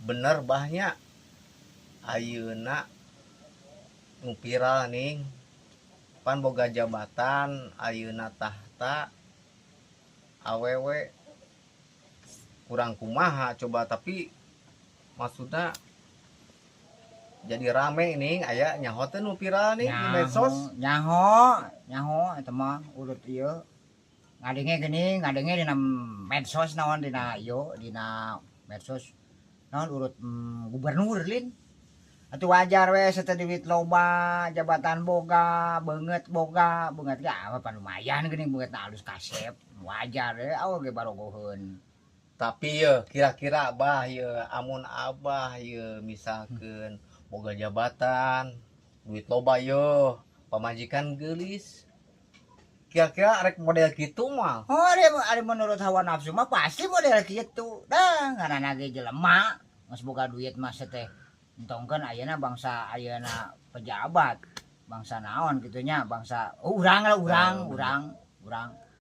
Bener, Bah, nya, ayeuna nu viral nih pan boga jabatan ayeuna, tahta, awewe kurang kumaha coba, tapi maksudnya jadi rame nih. Aya nyaho teh nu viral nih di medsos? Nyaho, nyaho eta mah urut ieu. Ngadenge gini, ngadenge dina medsos naon, dina ieu, dina medsos naon, urut gubernur lin. Atuh wajar we sateh duit loba, jabatan boga, beungeut boga, beungeut ge apa pan lumayan geuning, beungeut alus kasep. Wajar we awewe ge barogoheun. Tapi ya kira-kira Abah ya, amun Abah ya misalkan boga jabatan, duit loba yo, pamajikan gelis, kira-kira rek model gitu mah? Oh, ada menurut hawa nafsu mah pasti model kitu. Dah ngaranna ge jelema, geus boga duit mah teh. Entongkeun ayeuna bangsa ayeuna pejabat, bangsa naon kitu nya, bangsa oh, urang lah, urang, Oh, urang, urang.